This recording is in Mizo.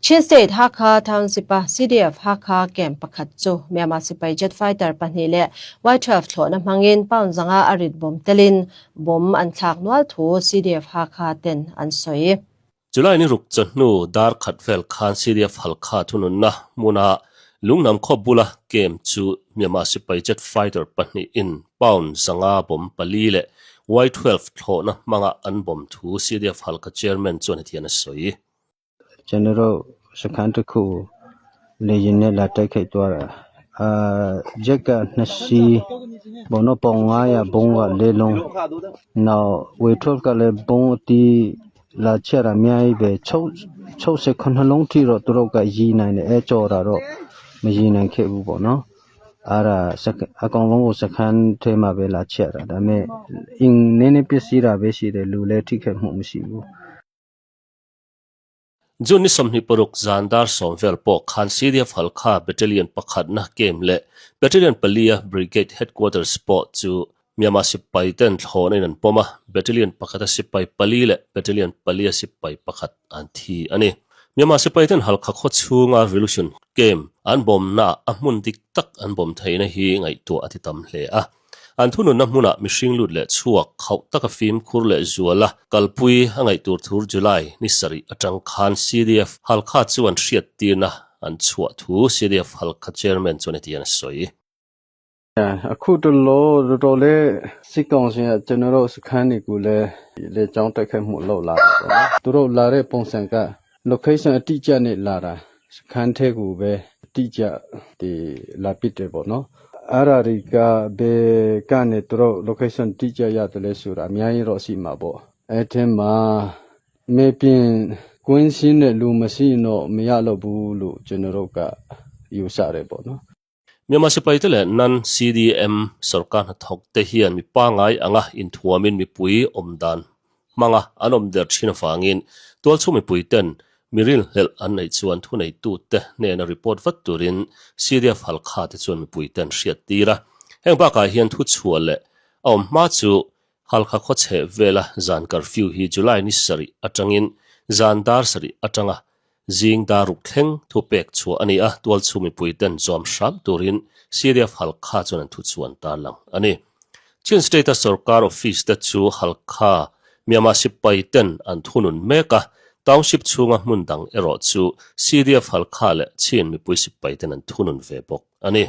Chin State Hakha Township-a CDF Hakha camp pakhat chu Myanmar sipai jet fighter pahnih leh Y-twelve thlawhna hmangin pound zanga a rit bawm telin bomb an thlak nual thu CDF Hakha ten an sawi. July ni ruk chawhnu dar khat vel khan CDF Halkha thununna hmuna Lungnam khaw bula camp chu Myanmar sipai jet fighter pahnihin pound zanga bomb pali leh Y-twelve thlawhna hmanga an bomb thu CDF Halkha chairman chuan hetiang a sawi. ကျွန်တော်တို့စခန်းတစ်ခုလေယာဉ်နဲ့လာတိုက်ခိုက်သွားတာအာဂျက်ကနှစ်စီးဘောနော်ပေါင်900ဘုံကလေးလုံးနောက်ဝေထွက်ကလည်းဘုံအတီးလာချက်တာအများကြီးပဲ69လုံးထိတော့သူတို့ကရီနိုင်တယ်အဲကြော်တာတော့မရီနိုင်ခဲ့ဘူးပေါ့နော်အဲ့ဒါအကောင်လုံးကိုစခန်းထဲမှာပဲလာချက်တာဒါပေမဲ့အင်းနည်းနည်းပစ္စည်းတာပဲရှိတယ်လူလည်းထိခိုက်မှုမရှိဘူး June ni 26 zan dar sawm vel pawh khan CDF Halkha Battalion pakhatna camp leh Battalion palia Brigade Headquarters pawh chu Myanmar sipai ten thlawhna in an pawm a, Battalion pakhata sipai pali leh Battalion palia sipai pakhat an thi a ni. Myanmar sipai ten Halkha khaw chhunga Revolution camp an bawmnaah a hmun dik tak an bawm theihna hi ngaihtuah a ti tam hle a. An thununna hmunah mihring lut leh chhuak khauh taka fimkhur leh zuala kalpui a ngaih tur thur July ni sarih atang khan CDF Halkha chu an hriattirna an chhuah thu CDF Halkha Chairman chuan hetiang a sawi. အခုတလောတော်တော်လေးစစ်ကောင်စီကကျွန်တော်တို့စခန်းတွေကိုလည်းလေကြောင်းတိုက်ခိုက်မှုလုပ်လာတယ်ပေါ့နော်။သူတို့လာတဲ့ပုံစံက location အတိအကျနဲ့လာတာစခန်းထဲကိုပဲအတိအကျဒီလာပစ်တယ်ပေါ့နော်။အဲ့ဒါတွေကဘယ်ကနေသူတို့ location တိကျရတယ်လဲဆိုတာအများကြီးတော့ရှိမှာပေါ့။အဲ့ထဲမှာမေပြင်ကွင်းရှင်းတဲ့လူမရှိရင်တော့မရတော့ဘူးလို့ကျွန်တော်တို့ကယူဆတယ်ပေါ့နော် Myanmar sipaite leh nan CDM sorkar hnathawk te hian mi pangai anga inthuamin mipui awm dan hmanga an awm der thin avangin tualchhung mipui ten mi rilhlelh an neih chuan thuneitute hnena report vat turin CDF Halkha te chuan mipui ten hriat tir a. Heng bakah hian thuchhuah leh a awm hma chu Halkha khawchheh vela zan curfew hi July ni sarih atangin zan dar sarih atanga zing dar ruk thleng thu pek chhuah a ni a, tualchhu mipui ten zawm hram turin CDF Halkha chuan an thuchhuan tarlang a ni. Chin State-a sorkar office te chu Halkha Myanmar sipai ten an thunun mek a, township chhunga hmun dang erawh chu CDF Halkha leh Chin mipui sipai ten an thunun ve bawk a ni.